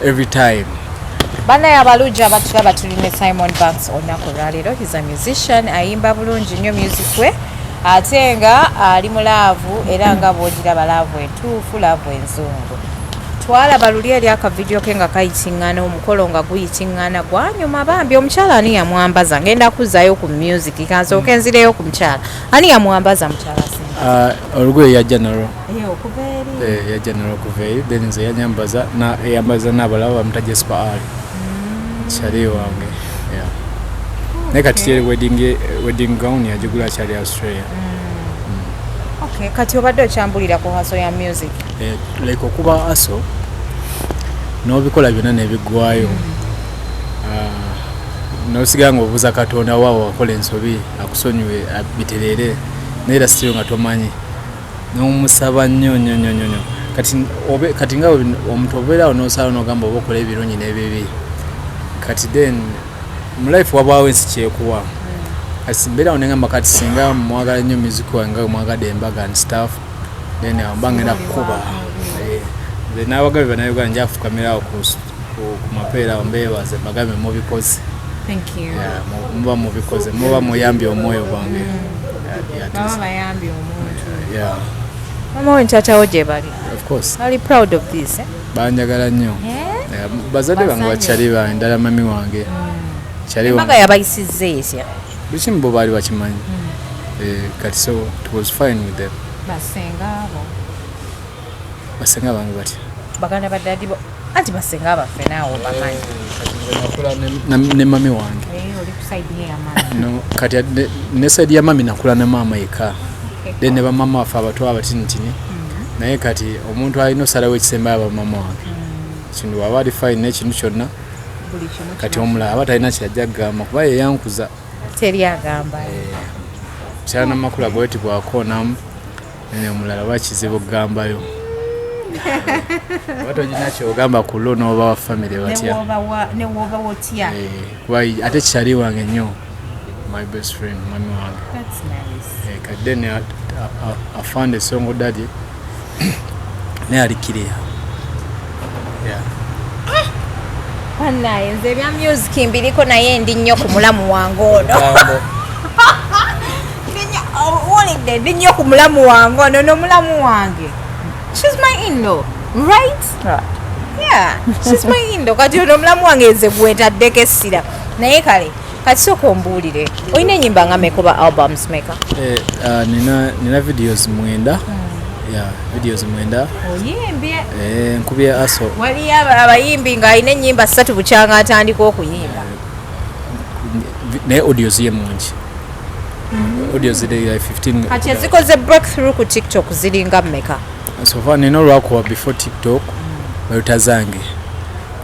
every time. Bannaye abalungi abatulaba, tuli ne Simon Banks olunaku olwaleero. He's a musician, ayimba bulungi nnyo music we, ate nga ali mu love, era nga bw'ogiraba love entuufu, love enzungu. Twalaba luli eri akavidiyo ke nga kayitiŋŋana, omukolo nga guyitiŋŋana gwanyuma. Bambi omukyala ani yamwambaza? Ngenda kuzzaayo ku music, kansooke nzireyo ku mukyala. Ani yamwambaza mukyala Simba? Olugoye yajja nalwo. Okuva eri. Yajja nalwo okuva eri, then nze yanyambaza eyambaza n'abalala bamuta Jesper Ali kyali wange. Yeah. Naye kati yeri wedding gown yagigula akyali Australia. Okay, kati obadde okyambulira ku hustle ya music. Like okuba aso n'obikola byonna nebiggwayo, n'osigala ng'obuuza Katonda waawe wakola ensobi akusonyiwe bitereere, naye era still nga tomanyi n'omusaba nnyo nnyo nnyo nnyo nnyo. Kati nga omuntu obeerawo n'osala n'ogamba oba okola ebirungi n'ebibi, kati then mu life wabaawo ensi kyekuwa. Kati mbeerawo nengamba kati singa mwagala nnyo music wange nga mwagadde embaga and stuff, then awo mba ngenda kukuba. Nze n'abagabi bannayuganda nja kufukamira awo ku mapeera awo mbeebaze mbagambe mubikoze. Thank you. Yeah, muba mubikoze, muba muyambye omwoyo gwange. Yeah, Baba yeah, bayambye omuntu. Yeah. Mama we ntaatawo gye bali? Of course. Ali proud of this, eh? Banjagala nnyo. Yeah, bazadde bange bakyali bange, ddala mami wange kyali Embaga wange. yabayisizza etya? Bukimu bo baali bakimanyi. Kati so it was fine with them. Basenga abo? Basenga bange batya? Baganda badadi bo, anti basenga baffe naawe obamanyi. Nakula ne mami wange. Oli ku side ye ya mami? No, kati ne side ya mami nakula ne maama yekka, then ne bamama baffe abato abatinitini, naye kati omuntu alina osalawo ekisembayo aba mama wange. Kintu waba ali fine n'ekintu kyonna. Buli kimu. Kati omulala aba talina kyajja kugamba kuba ye yankuza. Teri agamba. Kyana namakula bweti bwakoonamu, nene omulala oba kizibu okugambayo, oba togina kyogamba ku lo n'oba wa famire batya. Newoba wotya. Kuba ate kyali wange nnyo, my best friend mami wange. That's nice. Kati then afande Songo daddy naye ali clear. Yeah. Bannaye nze ebya music mbiriko, naye ndi nnyo ku mulamu wange ono. Owulidde, ndi nnyo ku mulamu wange ono. N'omulamu wange, she's my in-law, right? Right. Yeah, she's my in-law. Kati ono omulamu wange nze gwentaddeko essira. Naye kale kati sooka ombuulire, olina ennyimba nga meka oba albums meka? Eh, nina videos 9. Yeah, videos 9. Oyimbye? Eh, nkubye aso. Waliyo abayimbi ng'alina ennyimba 3 bukyanga atandika okuyimba. Naye audios ye mungi. Audios ziri like 15. Kati ezikoze breakthrough ku TikTok ziringa mmeka? So far nina olwakuba before TikTok, baluta zange.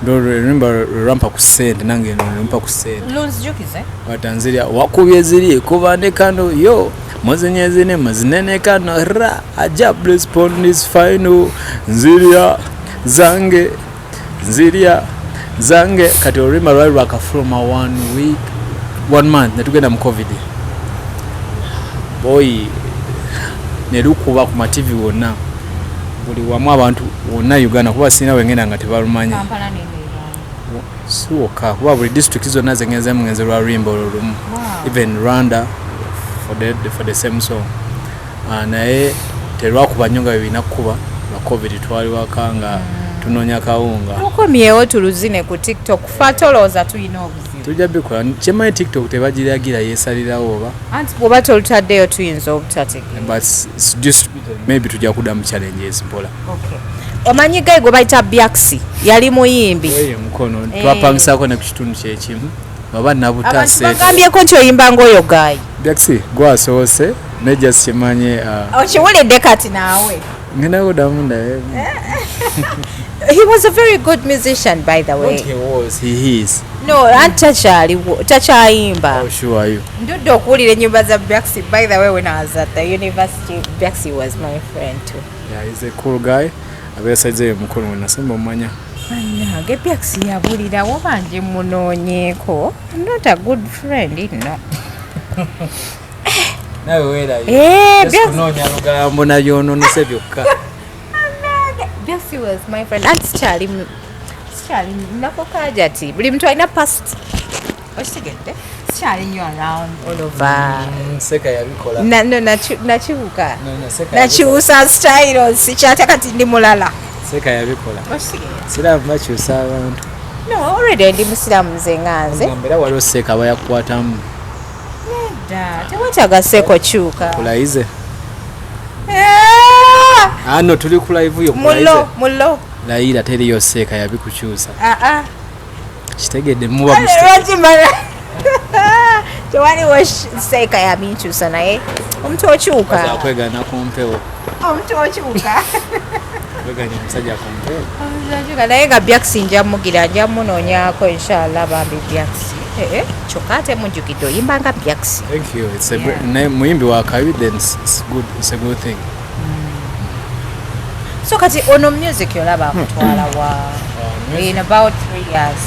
Oluyimba lwampa ku ssente, nange lumpa ku ssente. Lunzijukize. Watanzirya wakubye ziri kuba ne kano yo muzinye zine muzinene kano ra ajab respond is final nzirya zange nzirya zange. Kati oluyimba lwali lwakafuluma 1 week 1 month netugenda mu COVID boy ne lukuba ku ma TV wonna buli wamu abantu wonna Uganda, kuba sirina wengenda nga tebalumanyi. Kampala ne Uganda. Si wokka, kuba buli district zonna zengenzemu ngenze lwa luyimba olwo lumu. Even Rwanda for the same song. Naye terwakuba nnyo nga bwe birina kukuba lwa COVID, twali waka nga tunoonya kawunga. Tukomyewo tuluzine ku TikTok, fa tolowooza tulina obuzibu. Tujja bikola. Kyemmanyi TikTok tebagiragira, yeesalirawo oba. Anti bw'oba tolutaddeyo tuyinza obutategeera. But it's distributed. Maybe tujja kuddamu challenges mpola. Okay. Omanyi gayi gwe bayita Byaxi, yali muyimbi. Oyo mukono twapangisaako ne ku kitundu kyekimu baba nabuta Abantu sente. bagambyeko nti oyimba ng'oyo gayi. Byaxi gwasoose naye just kyemanye, Okiwulidde kati naawe. Ngenda kuddamu ndabe. He was a very good musician, by the way. Not he was, he is. No, anti takyaliwo, takyayimba. How sure are you? Ndudde okuwulira ennyimba za Byaxi. By the way, when I was at the university, Byaxi was my friend too. Yeah, he's a cool guy. Abeera size eyo mukono we nasemba omumanya. Bannange Byaxi yabulirawo banje munoonyeeko. I'm not a good friend, no. Nawe weerayo. Eh, Just Byaxi kunoonya lugambo nabyonoonese byokka. Byaxi was my friend. Anti sikyali nako kajati. Buli muntu alina past. Okitegedde? Sikyali nnyo around all over. Seka yabikola. No, nakibuka. No, Seka yabikola. Nakyusa style, sikyate kati ndi mulala. Seka yabikola. Okitegedde? Siraamu bakyusa abantu. No, already ndi musiraamu nze nga nze. Ogamba era waliwo Seka aba yakukwatamu. Nedda, tewetaaga Seka okyuka. Kulayize. Eh! Ah, no, tuli ku live yo, kulayize. Mulo, mulo. Layira teriyo Seka yabikukyusa. Ah, ah. Kitegedde muba Kale, mukitegedde. lwaki mala? Tewaliwo Seka yabinkyusa naye omuntu okyuka. Baza kwegaana ku mpewo. Omuntu okyuka. Kweganya omusajja ku mpewo. Omuntu okyuka naye nga Byaxi nja mugira, nja munoonyaako inshallah bambi Byaxi. Kyokka ate mujjukidde oyimba nga Byaxi. Thank you. It's a Yeah. naye muyimbi wa kabi, then it's good. It's a good thing. So kati ono music olaba akutwala wa in about 3 years?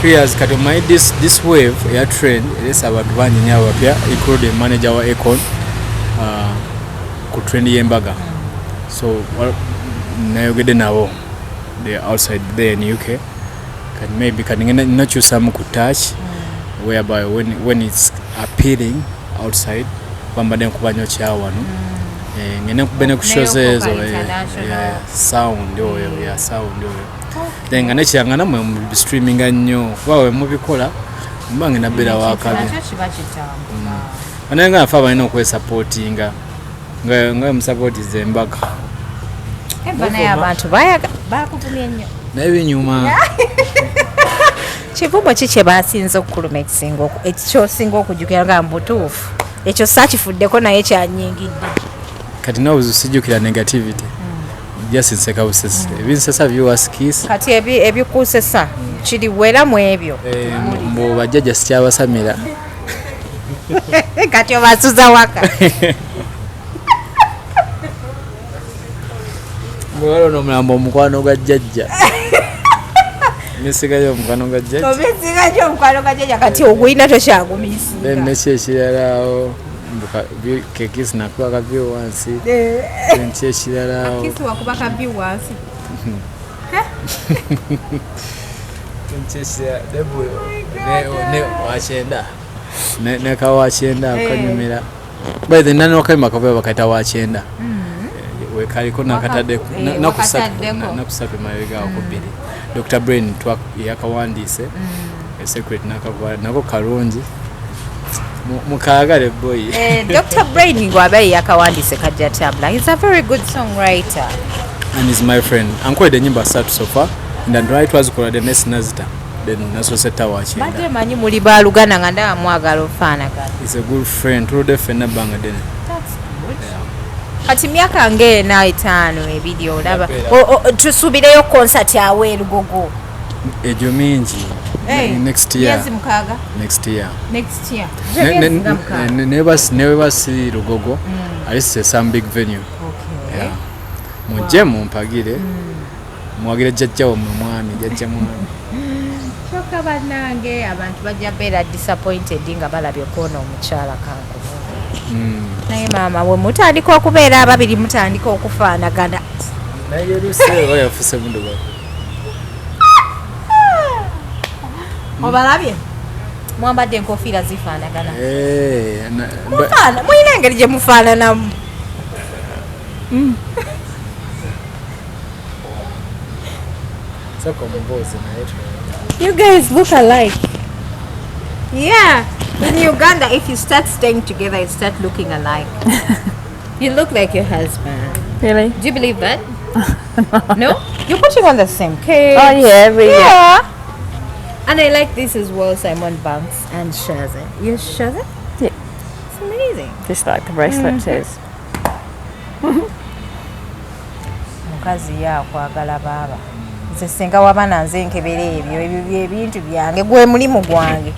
3 years kati omanyi this wave eya trend eresa abantu bangi nnyo abapya, including manager wa Akon, ku trend y'embaga. So nayogedde nabo, they are outside there in UK. Kati maybe kati ngenda nakyusamu ku touch whereby when it's appealing outside bambadde nkuba nnyo kyawano. Ngende nkube ne ku shows Nayo ezo, Copa International. Sound oyo, yeah, sound oyo. Then nga nekyanga nammwe mu streaminga nnyo kuba we mubikola mba ngenda beera wakabi. Nakyo kiba kitambula. Naye nga nfe abalina okwesapootinga nga musapootiza embaga. Eva naye abantu bakuvumye nnyo. Naye binyuma. Kivumo ki kye basinze okukuluma ekyosinga okujjukira nga mbutuufu ekyo saakifuddeko naye kyanyingidde? Kati nawe sijjukira negativity, just nseka busesi, ebinsesa viewers kiss. Kati ebikusesa kiri wera mu ebyo? Mbu bajjajja sikyabasamira. Kati obasuza waka. Waliwo n'omulambo omukwano gwa jjajja, misigayo omukwano gwa jjajja. Omisigayo omukwano gwa jjajja, kati ogulina tokyagumisinga. Then neki ekirala awo, mbu kekisi nakuba kavi wansi. Then ki ekirala awo? Kisi wakuba kavi wansi. Then ki ekirala? Ne wakyenda ne kawakyenda akanyumira. By the nani wakayimba kavuyo bakayita wakyenda. Wekaliko nakatadde Eh, naku ssatu wakataddeko. naku ssatu emabega awo ku bbiri. Dr Brain yakawandiise A Secret, nakakola nako kalungi. Mukaagale boy. Eh, Dr Brain ngwaba yakawandiise kajja tambula. He's a very good songwriter. And is my friend, ankoledde enyimba ssatu so far, and twali twazikola then nesinazita, then nasoose tawa Mbadde kyenda. manyi muli baluganda nga ndaba mwagala ofaanagana. Is a good friend, tuludde ffenna ebbanga ddene. That's good. Kati myaka ng'ena, etaano, ebiri, olaba tusuubireyo concert awo erugogo? Egyo mingi. Next year. Myezi 6? Next year. Next year. Ne- Myezi nga 6. Neba si Lugogo, at least some big venue. Okay. Yeah. Mujje mumpagire, muwagire jjajja wammwe, mwami jjajja mwami. Kyokka bannange, abantu bajja beera disappointed nga balabye okwona omukyala kankumu. Naye maama, we mutandika okubeera ababiri, mutandika okufaanagana. Naye luse oba yafuuse mundugavu. Obalabye mwambadde enkofiira zifaanagana. Eh, Mulina engeri gye mufaananamu. Sooka omubuuze naye. You guys look alike. Yeah. In Uganda, if you start staying together, you start looking alike. You look like your husband. Really? Do you believe that? No? You're putting on the same cake. Oh yeah, we yeah. Yeah. And I like this as well, Simon Banks and Shaza. Yes, Shaza? Yeah. It's amazing. Just like the bracelet says. Mukazi ye akwagala baaba. Nze singa waba nanze nkebera ebyo, ebyo byebintu byange, gwe mulimu gwange.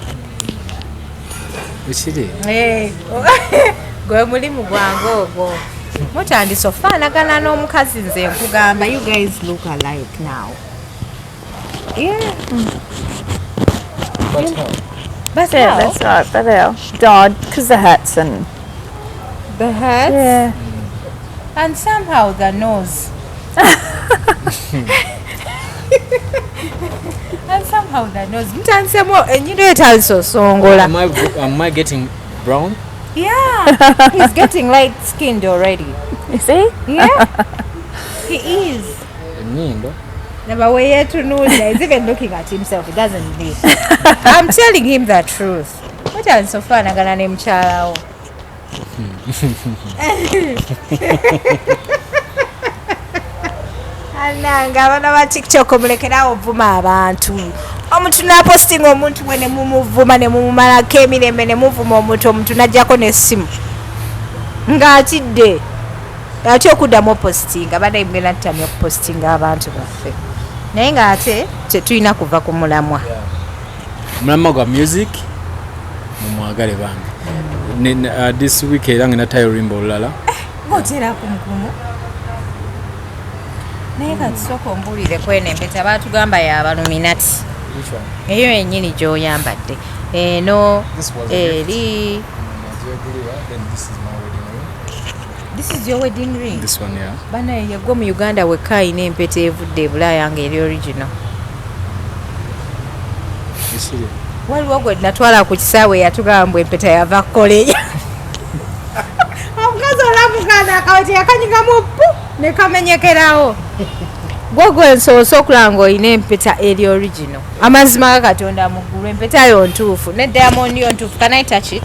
Ekiri. Eh, gwe mulimu gwange ogwo. Mutandise ofaanagana n'omukazi. Nze nkugamba, you guys look alike now. Yeah. But how? But Yeah, how? that's right. But our died because the hats and The hats yeah. and somehow the nose. And somehow the nose. Mutandisemu enyindo etandise osongola. Am I getting brown? Yeah. He's getting light skinned already. You see? Yeah. He is. Ennyindo. Laba we yeetunuulira. He's even looking at himself. He doesn't believe. I'm telling him the truth. Mutandise ofaanagana ne mukyalawo. Anange abaana ba TikTok, mulekerawo ovuma abantu. Omuntu napostinga omuntu we ne mumuvuma ne mumumalako emirembe, ne muvuma omuntu, omuntu najjako n'essimu ng'atidde ate okuddamu opostinga. Banaye mugenda tutamya okupostinga abantu baffe, naye ng'ate tetulina kuva ku mulamwa. Mulamwa gwa music, mumwagale bambi. This week era ngenda tayo oluyimba olulala. Ng'otera kumukumu, naye kati sooka ombuulire kweno empeta baatugamba yabaluminati eyo yennyini gy'oyambadde eno. This was a gift. Eri this is your wedding ring? This one, yeah. Banaye, yegwe mu Uganda wekka ayina empeta evudde e Bulaaya nga eri original. Ekiri. Waliwo gwe natwala ku kisaawe yatugamba mbu empeta yava Koleya. Omukazi olamugaana akaweti yakanyigamu pu ne kamenyekerawo. Gwe gwe nsoose okulaba ng'olina empeta eri original. Amazima ga Katonda mu ggulu, empeta yo ntuufu ne diamond yo ntuufu. Can I touch it?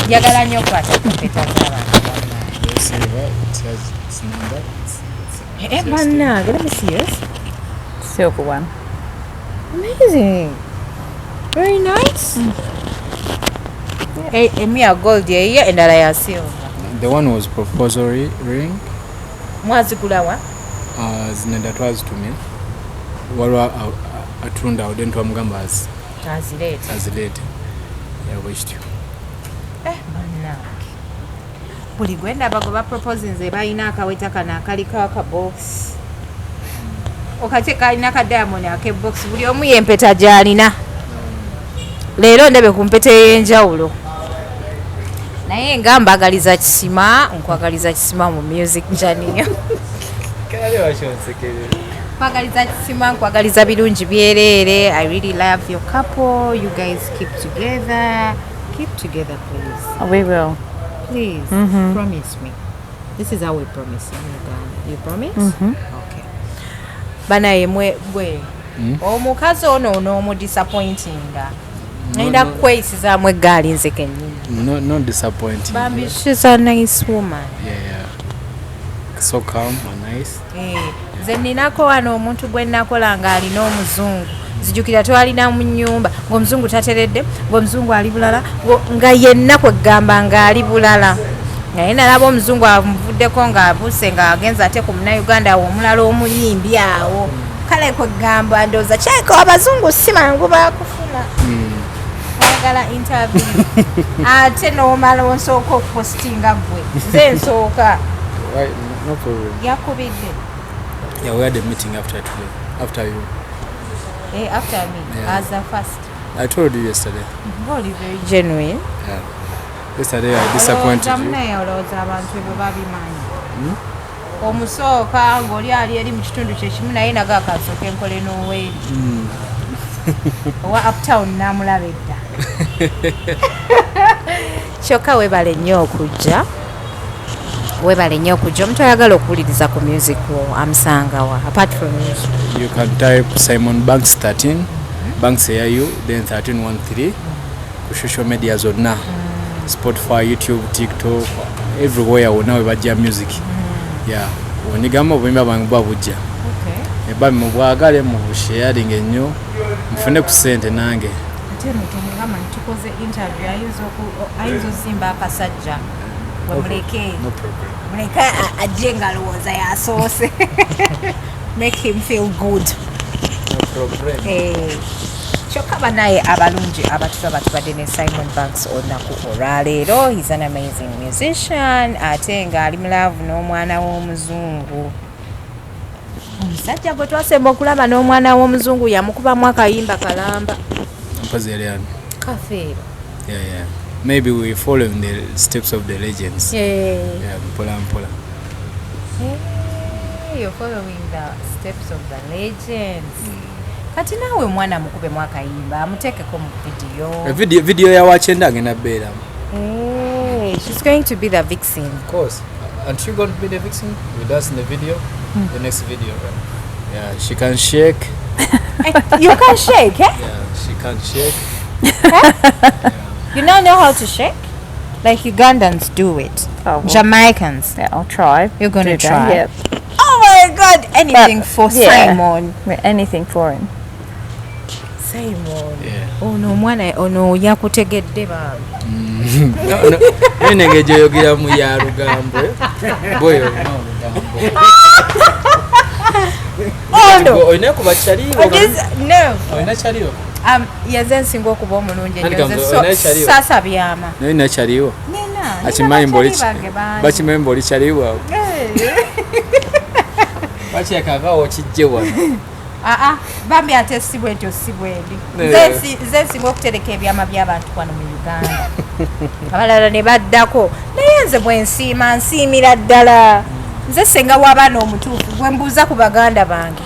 Njagala nnyo okukwata ku mpeta z'abantu bannange. Silver, it has its number. Eh, bannange, let me see yours. Silver one. Amazing. Very nice. Eh, emu ya gold eyiye, endala ya silver. The one was proposal ring. Mwazigulawa? Zino endala twazitumye, waliwo atunda awo, then twamugamba Azireeta. azireete yabwe kityo. Eh, bannange, buli gwe ndaba gwe baproposinze balina akaweta kano akaliko akabokisi okate kalina ka diamond akebokisi. Buli omu yempeta gy'alina. Leero ndebe ku mpeta ey'enjawulo, naye nga mbagaliza kisima, nkwagaliza kisima mu music journey. Nkwagaliza kisima, nkwagaliza birungi byereere. I really love your couple. You guys keep together, keep together, please. Oh, we will. Please promise me. This is how we promise in Uganda. You promise? Okay. Banaye mwe gwe omukazi ono onoomudisappointinga, ngenda kukweyisizaamu eggaali nze kennyini. No, not disappointing. Bambi, she's a nice woman. Yeah. So calm and nice. Eh, nze ninako wano omuntu gwe nakola ng'alina omuzungu. Nzijukira twalina mu nnyumba ng'omuzungu tateredde, ng'omuzungu ali bulala, nga yenna kwegamba ng'ali bulala, naye nalaba omuzungu amuvuddeko ng'abuuse ng'agenza ate ku Munnayuganda awo omulala omuyimbi awo. Kale kwegamba ndowooza kyeko abazungu si mangu bakufuna. Oyagala interview ate n'omala onsooka okupositinga gwe, nze nsooka. Right, no problem. Yakubidde. Yeah, we had a meeting after today. After you. Eh, after me? Yeah. As the first. I told you yesterday. Ng'oli very genuine. Yeah. Yesterday I disappointed Olowooza you. munaye, olowooza abantu ebyo babimanyi? Omusooka ng'oli ali eri mu kitundu kyekimu naye naga akasooka enkole n'oweeri owa uptown n'amulaba edda. Kyokka weebale nnyo okujja, weebale nnyo okujja. Omuntu ayagala okuwuliriza ku music wo amusangawa apart from music? You can type Simon Banks 13, Banks AIU, then 1313 ku social media zonna. Spotify, YouTube, TikTok, everywhere wonna we bajja music. Yeah, onyigamu obuyimba bwange buba bujja. Eba mubwagale, mubusharing ennyo, nfune ku ssente nange. Ate no tomugamba nti tukoze interview, ayinza ozimba akasajja. Wemuleke. No problem. Muleke ajje ng'alowooza yasoose. Make him feel good. No problem. Eh, kyokka banaye abalungi abatulaba, tubadde ne Simon Banks olunaku olwaleero. He's an amazing musician ate ng'ali mu love n'omwana w'omuzungu. Omusajja gwe twasemba okulaba n'omwana w'omuzungu yamukubamu akayimba kalamba. Mpozi yali ani? Kafeero. Yeah. Maybe we follow in the steps of the legends. Yeah, mpola mpola. Hey, you're following the steps of the legends. Kati naawe mwana mukubemu akayimba, amuteekeko mu video. Video ya Wachenda agenda beeramu. Hey, she's going to be the vixen. Of course. Aren't you going to be the vixen with us in the video? The next video, right? Yeah, she can shake. You can shake, eh? Yeah, she can shake. You now know how to shake? Like Ugandans do it. Oh, well, Jamaicans. yeah, I'll try. You're gonna Do that, try. yeah. Oh my God, anything But, for yeah. Simon. Yeah, anything for him. Simon. Yeah. Ono omwana ono yakutegedde bambi. No. Naye engeri gy'oyogeramu ya lugambo. Boyo olina olugambo. Ono. Olina kuba kyaliwo. No. Olina kyaliwo. Yenze nsinga okuba omulungi ennyo. Andika Nze mbu olina kyaliwo. saasa byama. Naye olina kyaliwo. Nina. Akimanyi Nina mbu oli bakyali bange bangi. bakimanyi mbu oli kyaliwo. Eh. Bakyekanga okijje wano. Aa, bambi ate si bwentyo, si bwendi. Nze nsinga okutereka ebyama by'abantu wano mu Uganda, abalala ne baddako, naye nze bwe nsiima nsiimira ddala. Nze senga w'abaana omutuufu gwe mbuuza ku baganda bange.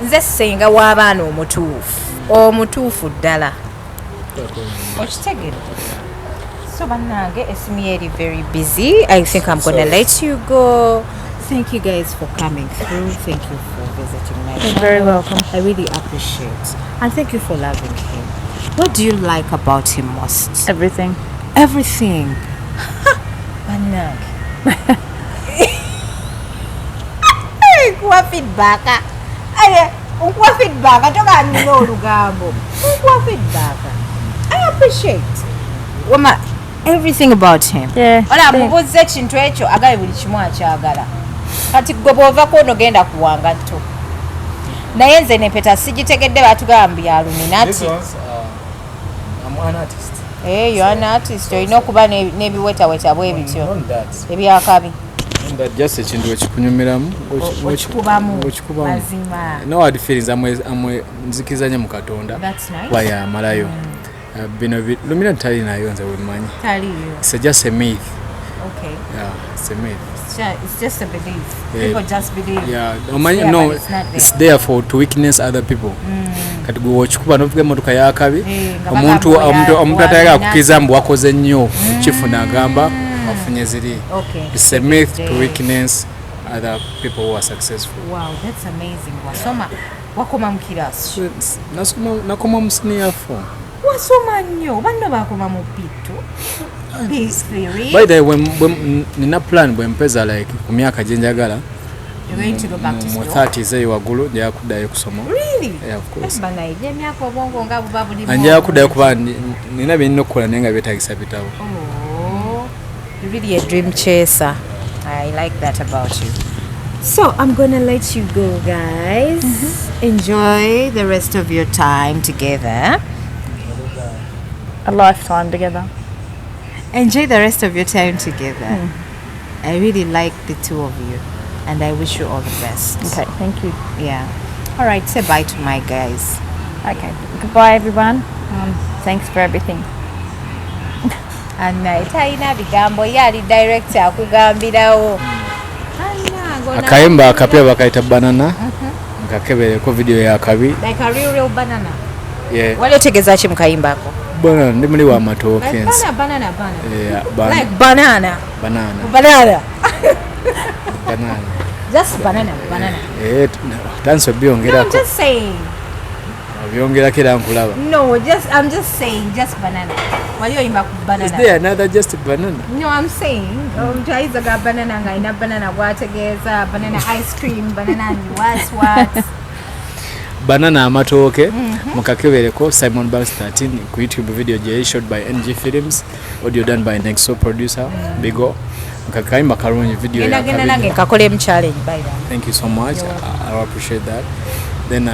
Nze senga w'abaana omutuufu, omutuufu ddala, okitegedde? So bannange, esimu ye eri very busy. I think I'm gonna Sorry. let you go. Thank you guys for coming through. Thank you for visiting my You're very channel. welcome. I really appreciate, and thank you for loving him. What do you like about him most? Everything. Everything. Bannange, nkuwa feedback. Aye, nkuwa feedback, toka nina olugambo, nkuwa feedback. I appreciate wama everything about him. Yeah. Ola mubuuza ekintu ekyo agaye buli kimu akyagala. Kati gwe bw'ovako ono genda kuwanga tto, naye nze nempeta sigitegedde, batugamba bya Illuminati. These ones, I'm an artist. Eh, you are an artist, olina okuba n'ebiwetaweta bwe bityo Not that. ebyakabi. Not that, just ekintu ekikunyumiramu, Okikubamu. okikubamu. Mazima. No hard feelings, amwe nzikiriza nnyo mu Katonda. That's nice. Kuba yamalayo. Bino Illuminati tali nayo, nze wemmanyi. Taliyo. It's just a myth. Okay. Yeah, it's a myth. It's just a belief. Yeah. People just believe. Yeah, omanyi there, no, but it's not there. it's there for to witness other people. Kati gwe okikuba novuga emmotoka yakabi, Eh, nga omuntu bagamba omuntu atayagala Illuminati. kukkiriza mbu wakoze nnyo kifuna, agamba Wafunye ziri. Okay. It's a myth to weakness other people who are successful. Wow, that's amazing. Wasoma wakoma mu kirasi? Nasoma, nakoma mu senior 4. Wasoma nnyo, banno bakoma mu P2, P3. By the way, nina plan bwe mpeza like ku myaka gye njagala, You're going to go back to mu school? 30s eyo waggulu, njagala kuddayo kusoma. Really? Yeah, of course. Banaye emyaka obwongo nga buba buli Njagala kuddayo kuba nina bye nina okukola naye nga byetagisa bitabo. Oh, you're really a dream chaser. I like that about you. So I'm gonna let you go, guys. Enjoy the rest of your time together. A lifetime together. Enjoy the rest of your time together. I really like the two of you, and I wish you all the best. Okay, thank you. Yeah. All right. Say bye to my guys. Okay, goodbye everyone. Thanks for everything. Anna talina bigambo, ye ali direct akugambirawo. Anna, Akayimba akapya bakayita Banana, nkakebereko video yakabi. Like a real real banana. Yeah. Wali otegeeza ki mu kayimba ako? Banana ndi muli wa matooke. Like Nsi banana, banana, banana. Yeah, Like banana. Banana. Banana. Banana. Just banana, banana. Eh, tandise No, I'm obyongerako. just saying. Obyongerako era nkulaba. No, just I'm just saying, just banana. Wali oyimba ku Is banana. there another just banana? No, I'm saying, omuntu ayinza ga banana ng'alina banana gwategeeza, banana ice cream, banana and what what. Banana amatooke. Mukakebereko Simon Banks 13 ku YouTube, video gye shot by NG Films, audio done by Nexo producer Bigo. Mukakayimba kalungi, video Genda genda yakabi. Nange nkakolemu challenge by the Thank you so much. I appreciate that. Then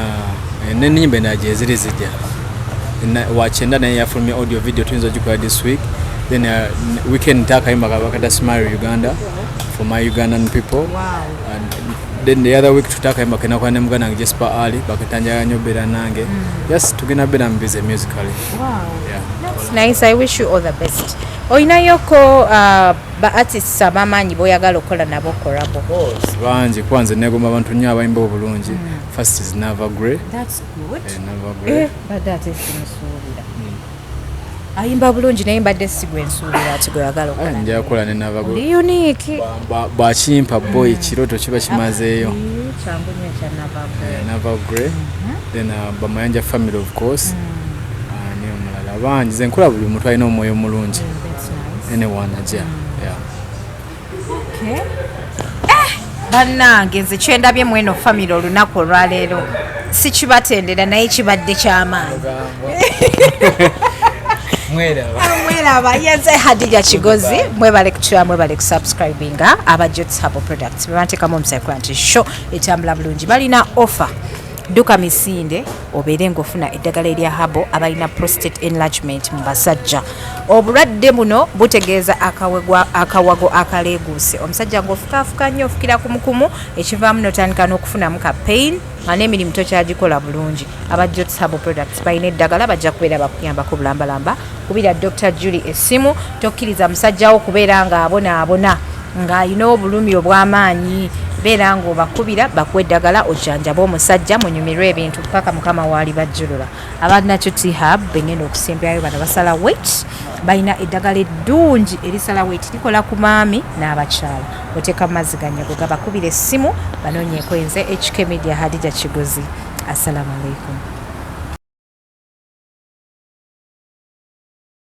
n'ennyimba endala gye ziri zijja. Wakyenda naye yafulumya audio video, tuyinza ogikola this week. Then weekend takayimba kabakata Smile Uganda, for my Ugandan people. Wow. And then the other week tutakayimba kenakola ne muganda wange Jesper Ali, bakatanjaga nnyo beera nange. Yes, tugenda beera mu busy musically. Wow. Yeah. That's nice. I wish you all the best. Oyinayoko ba artists ab'amaanyi b'oyagala okukola nabo collabo? Bangi, kuba nze negomba abantu nnyo abayimba obulungi. First is Nava Grey. That's good. Eh, Nava Grey. Eh, badde ate simusuubira. Ayimba bulungi naye mbadde si gwe nsuubira ati gweyagala Ah, okukola. nja kukola ne Nava Grey. Oli unique. Bwakimpa boy, kirooto kiba kimazeeyo. Kyangu nnyo ekya Nava Grey. Eh, Nava Grey. Then Bamayanja family, of course. Ni omulala bangi, nze nkola buli muntu alina omwoyo omulungi. That's nice. Anyone ajja, yeah. Okay. Eh, bannange nze kyendabye mweno family olunaku olwaleero sikibatendera naye kibadde kyamaanyi. Mweraba. Mweraba. Yenze Hadija Kigozi, mwebale kutula, mwebale kusubscribinga. Aba Jots Herbal Products bebanteekamu omusakula nti show etambula bulungi, balina offer. Dduka misinde obeere ng'ofuna eddagala erya herbal. Abalina prostate enlargement mu basajja, obulwadde buno butegeeza akawago akaleeguuse. Omusajja ng'ofukaafuka nnyo, ofukira kumukumu, ekivaamu notandika n'okufunamu ka pain nga n'emirimu tokyagikola bulungi. Aba Jots Herbal Products balina eddagala, bajja kubeera bakuyambako bulambalamba. Kubira Dr Julie essimu. Tokkiriza musajjawo kubeera ng'abonaabona ng'alina obulumi obw'amaanyi. Beera ng'obakubira bakuwa eddagala ojjanjabe omusajja, munyumirwe ebintu paka mukama waali bajjulula. Aba Nakyo T-Hub bengenda okusimbyayo, bano basala weight, balina eddagala eddungi erisala weight, likola ku maami n'abakyala. Oteeka mu mazzi ganyago. Gabakubira essimu banoonyeeko. Enze HK Media, Hadija Kigozi. Assalamu alaikum.